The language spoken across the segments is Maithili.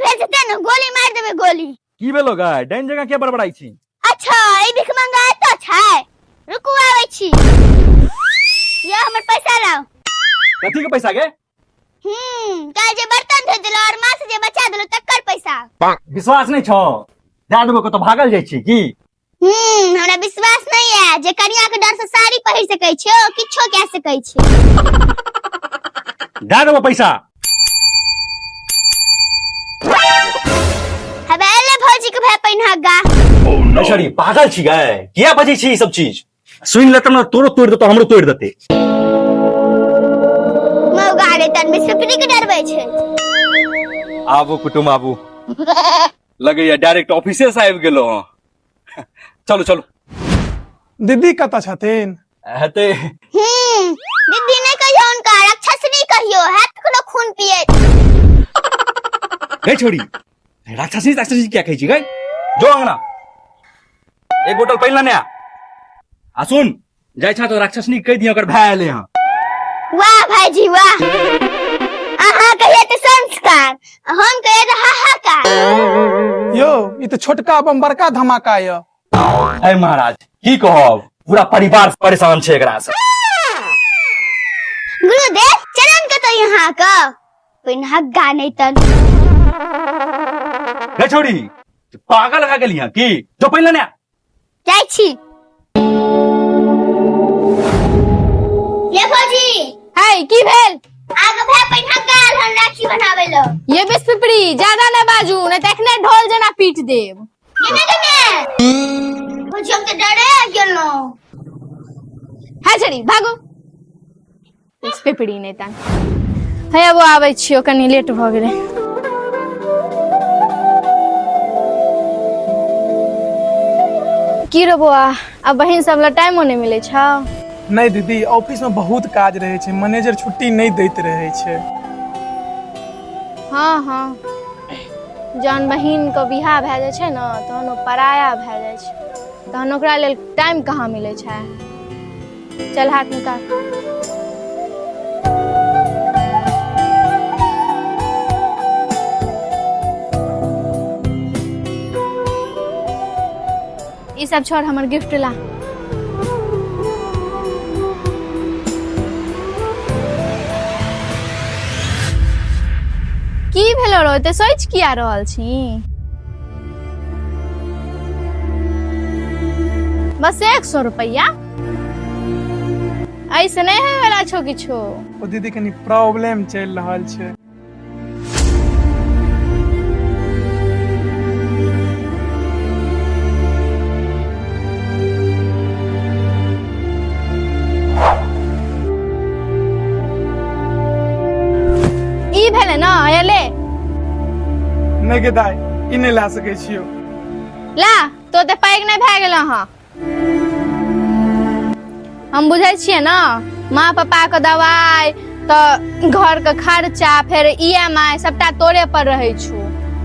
भेल छै ते ने गोली मारि देबै गोली। की भेलो गै, डाइन जकाँ किया बड़बड़ाइ छी? अच्छा, ई भिख मंगा एतऽ छै, रुकू आबै छी। यो हमर पैसा लाउ। कथी के पैसा गे? काल्हि जे बर्तन धो देलहुँ और माछ जे बचा देलहुँ तकर पैसा। विश्वास नहि छौ? दए देबो, कतौ भागल जाइ छी की? हमरा विश्वास नहीं है जे कनिया के डर से साड़ी पहिर सकै छियो, किछो कह सकै छी। दए देबो पैसा। हबे एले भौजी के भाई पहिना गा। छड़ी पागल छी गए, किया बजै छी ई सब चीज? सुनि लेतौ ने तोरो तोड़ि देतौ, हमरो तोड़ि देतै। मौगा रे तन बिसुपरी के डरबै छै। आबू कुटुम आबू, लगैया डायरेक्ट ऑफिसे से आबि गेलो हँ। चलू चलू। दीदी कतऽ छथिन? हेतै। दीदी नहीं कहियो उनका, राक्षसनी कहियो, हैत कखनो खून पिए। गई छोड़ी, राक्षसी राक्षसी क्या कहै छी गई? जो अंगना एक बोतल पानि लेने आ। आ सुन, जाइ छा तो राक्षसनी कहि दियो ओकर भाय एलै हँ। वाह भाईजी वाह, अहाँ कहिए तऽ संस्कार, हम कहिए तऽ हाहाकार। यौ, ई तऽ छोटका बम बड़का धमाका यऽ। अरे महाराज की कहब, पूरा परिवार परेशान छै एकरा से। गुरुदेव चलन कतौ यहाँ का पिन्हा गाने तन। गे छोड़ी, पागल भए गेली हँ की? जो पानि लेने आ। जाइ छी। ये भौजी। है की भेल? आगे भाई पहिना गाल हन राखी बनावे लो। ये बेस पिपरी ज्यादा न बाजू, नहीं त एखने ढोल जेना पीट देब। केने केने? भौजी हम त डरे गेलौं। है छड़ी भागो। बेस पिपरी नहीं तन। है अब आबै छियो, कनी लेट भ गेलै। की रे बौआ, अब बहिन सब ला टाइमो नहीं मिलै छौ? नहीं दीदी, ऑफिस में बहुत काज रहे छै, मैनेजर छुट्टी नहीं दैत रहे छै। हाँ हाँ, जहन बहिन के बियाह भए जाइ छै ने तहन ओ पराया भए जाइ छै, तहन ओकरा लेल टाइम कहाँ मिलै छै। चल हाथ निकाल। ई सब छोड़, हमर गिफ्ट ला। की भेलो रो, एते सोच किया रहल छी? बस 100 रुपया, ऐसे नहीं है वाला छो किछो। ओ दीदी कनी प्रॉब्लम चलि रहल छै। ई भेलै ना, एले। नहि गे दाइ, ई नहि ला सकै छियौ। ला, तो ते पैघ नहि भए गेल हँ। हम बुझै छियै ने, माँ पापा के दवाई तऽ घर के खर्चा, फेर ई एम आई सबटा तोरे पर रहै छौ।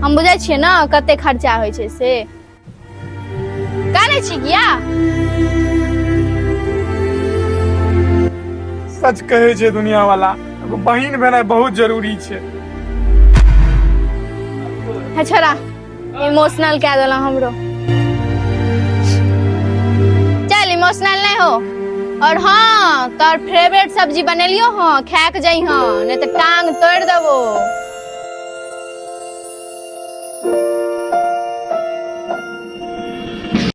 हम बुझै छियै ने कते खर्चा होइ छै, से कानै छी किया? सच कहै छै दुनिया वाला, एगो बहिन भेनाइ बहुत जरूरी छै। हे छोरा, इमोशनल कए देलहुँ हमरो। चल, इमोशनल नहीं हो। और हाँ, तोर फेवरेट सब्जी बनेलियो हाँ, खाए के जाइ हाँ, नहीं तो टांग तोड़ देबो।